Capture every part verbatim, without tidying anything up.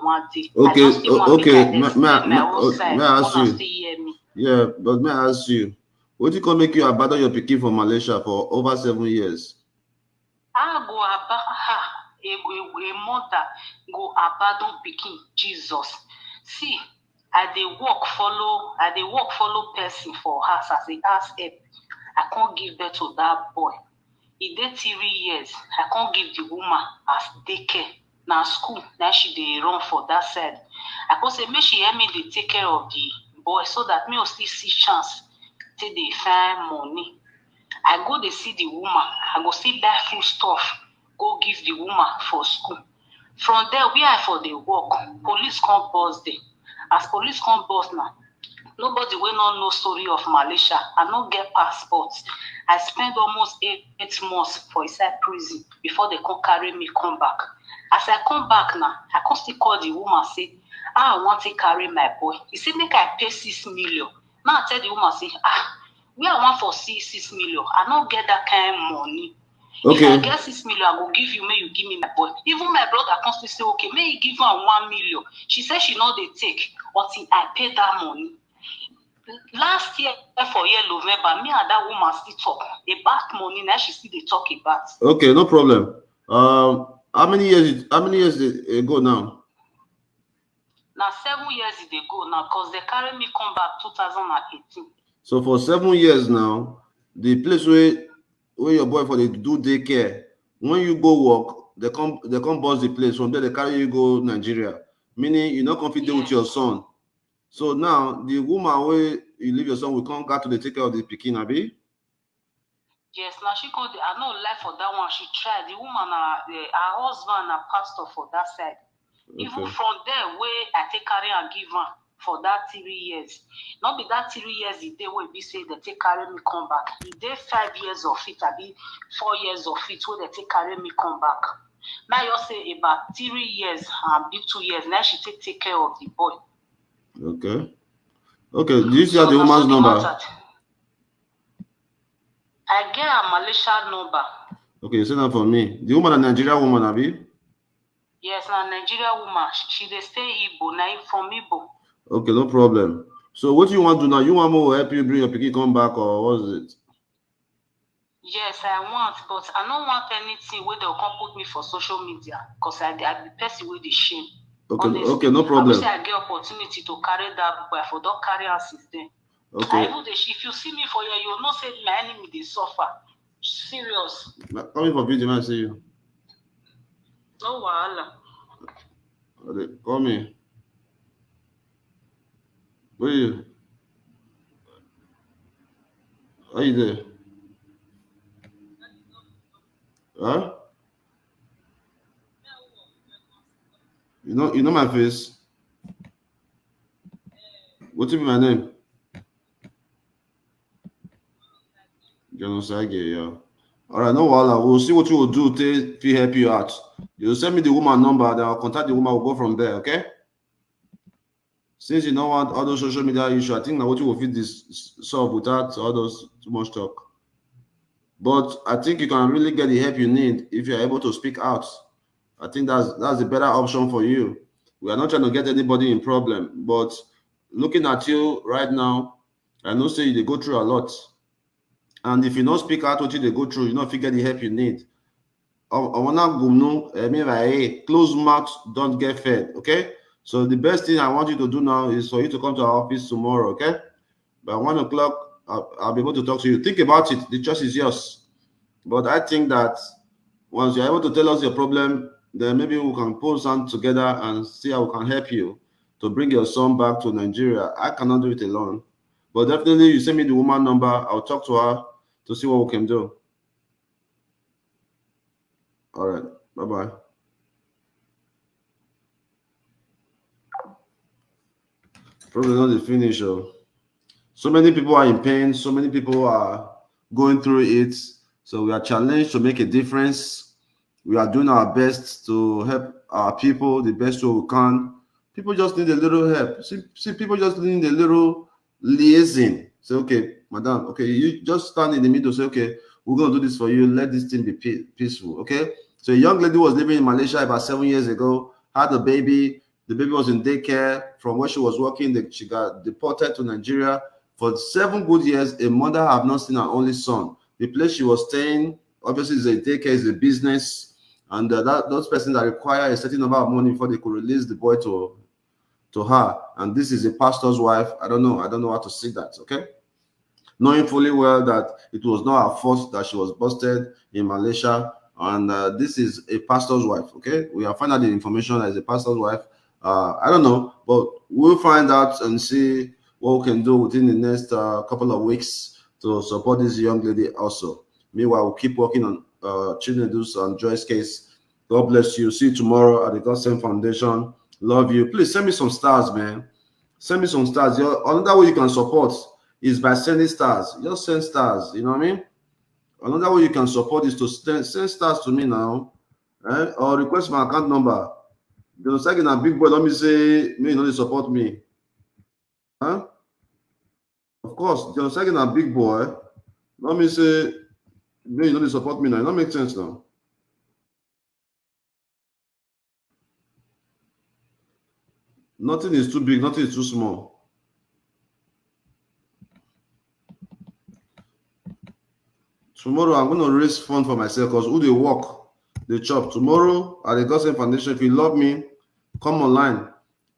one day. Okay, okay. May, may, may, may I ask you? Yeah, but may I ask you, what did come make you abandon your pikin for Malaysia for over seven years? I go about her, a, a, a mother go abandon pikin, Jesus. See, I dey work follow, I dey work follow person for house as a house help. I can't give birth to that boy. E dey three years. I can't give the woman as daycare. Na school na she dey run for that side. I come say make she help me dey take care of the boy so that me will still see chance take dey find money. I go dey see the woman. I go still buy food stuff, go give the woman for school. From there, where I for dey work, police come bust there. As police come bust now, nobody wey no know story of Malaysia. I no get passport. I spend almost eight, eight months for inside prison before they come carry me come back. As I come back now, I come still call the woman say, "Ah, I want to carry my boy." He say make I pay six million. Now I tell the woman say, "Ah, where I want for see six million? I no get that kind of money. Okay. If I get six million, I go give you, may you give me my boy." Even my brother comes to say, "Okay, may you give her one million." She said she not they take until I pay that money. Last year for year November, me and that woman still talk about money. Now she still they talk about. Okay, no problem. Um, how many years? How many years ago now? Now seven years it dey go now, cause they carry me come back two thousand and eighteen. So for seven years now, the place where where your boy for the do daycare, when you go work, they come they come bust the place. From there they carry you go Nigeria, meaning you not confident with your son. So now the woman where you leave your son will come got to the take care of the pikin, abi? Yes, now she called. I no lie for that one. She tried. The woman, uh, uh, her husband, a pastor for that side. Even from there, where I take carry and give her for that three years. Not be that three years the day wey be say they take carry me come back. E dey five years of it, abi four years of it where they take carry me come back. Now you say about three years and be two years. Now she take take care of the boy. Okay. Okay. Do you still have the woman's number? I get a Malaysia number. Okay, you send that for me. The woman, a Nigerian woman, abi? Yes, a Nigerian woman. She dey stay Igbo, na from Igbo. Okay, no problem. So what do you want to do now? You want me to help you bring your pikin come back, or what is it? Yes, I want, but I don't want anything where they'll come put me for social media, cause I, I be person with the shame. Okay, honestly, okay, no problem. I wish I get opportunity to carry that boy. I for don't carry her since then. Okay. I even dey, if you see me for here, you will not say my enemy they suffer. Serious. Coming for video, man, see you. No wahala. They call me. Where you? Are you there? Huh? You know, you know my face. What be my name? Genocide, yeah. All right, no wahala. We'll see what you will do to fit help you out. You send me the woman number, then I'll contact the woman. We'll go from there, okay? Since you don't want all those social media issues, I think now what you will fit this solve without all those too much talk. But I think you can really get the help you need if you're able to speak out. I think that's that's a better option for you. We are not trying to get anybody in problem, but looking at you right now, I know say you go through a lot. And if you don't speak out what you go through, you don't get the help you need. I wanna go no, I mean, like, hey, closed mouth don't get fed, okay? So the best thing I want you to do now is for you to come to our office tomorrow, okay? By one o'clock, I'll, I'll be able to talk to you. Think about it. The choice is yours. But I think that once you're able to tell us your problem, then maybe we can pull some together and see how we can help you to bring your son back to Nigeria. I cannot do it alone. But definitely, you send me the woman number. I'll talk to her to see what we can do. All right. Bye-bye. Probably not the finish. Oh. So many people are in pain. So many people are going through it. So we are challenged to make a difference. We are doing our best to help our people the best way we can. People just need a little help. See, see, people just need a little liaison. Say, okay, madam, okay, you just stand in the middle. Say, okay, we're going to do this for you. Let this thing be peaceful, okay? So a young lady was living in Malaysia about seven years ago, had a baby, The baby was in daycare. From where she was working, the, she got deported to Nigeria. For seven good years, a mother have not seen her only son. The place she was staying, obviously, is a daycare, is a business, and uh, that those persons that require a certain number of money before they could release the boy to to her. And this is a pastor's wife. I don't know. I don't know how to see that. Okay, knowing fully well that it was not her fault that she was busted in Malaysia, and uh, this is a pastor's wife. Okay, we have found out the information that is a pastor's wife. Uh, I don't know, but we'll find out and see what we can do within the next uh, couple of weeks to support this young lady also. Meanwhile, we'll keep working on uh, Chinedu's and Joy's case. God bless you. See you tomorrow at the Gospel Foundation. Love you. Please send me some stars, man. Send me some stars. Your, another way you can support is by sending stars. Just send stars. You know what I mean? Another way you can support is to send, send stars to me now, eh? Or request my account number. John Sagi na big boy. Let me say, me you know they support me. Huh? Of course, John Sagi na big boy. Let me say, me you know they support me now. It don't make sense now. Nothing is too big, nothing is too small. Tomorrow, I'm going to raise fund for myself because who they work, they chop. Tomorrow, at the Gospel Foundation, if you love me, come online.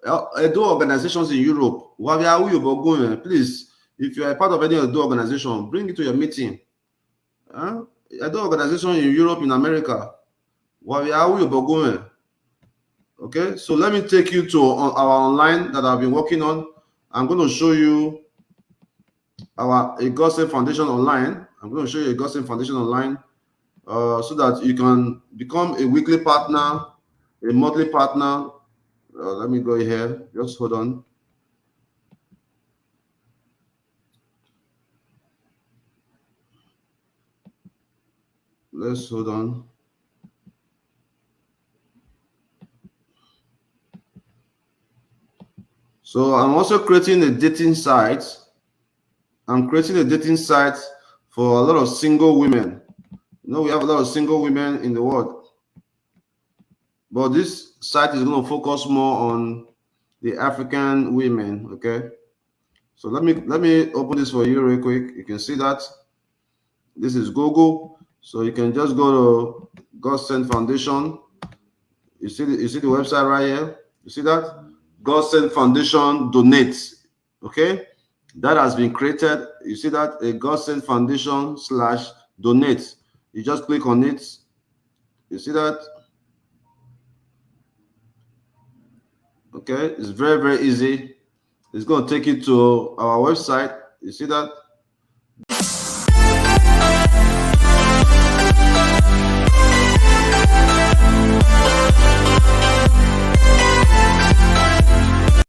Uh, Edo organizations in Europe, Wabia Uyobogun, eh, please, if you are a part of any Edo organization, bring it to your meeting. Huh? Edo organization in Europe, in America, Wabia Uyobogun. Okay, so let me take you to on- our online that I've been working on. I'm going to show you our a Gospel Foundation online. I'm going to show you a Gospel Foundation online uh, so that you can become a weekly partner, a monthly partner. Uh, let me go here. Just hold on. Let's hold on. So I'm also creating a dating site. I'm creating a dating site for a lot of single women. You know, we have a lot of single women in the world. But this site is going to focus more on the African women, okay? So let me let me open this for you real quick. You can see that this is Google. So you can just go to God Sent Foundation. You see the, you see the website right here. You see that? God Sent Foundation donates. Okay, that has been created. You see that? A God Sent Foundation slash donate. You just click on it. You see that? Okay, it's very, very easy. It's going to take you to our website. You see that?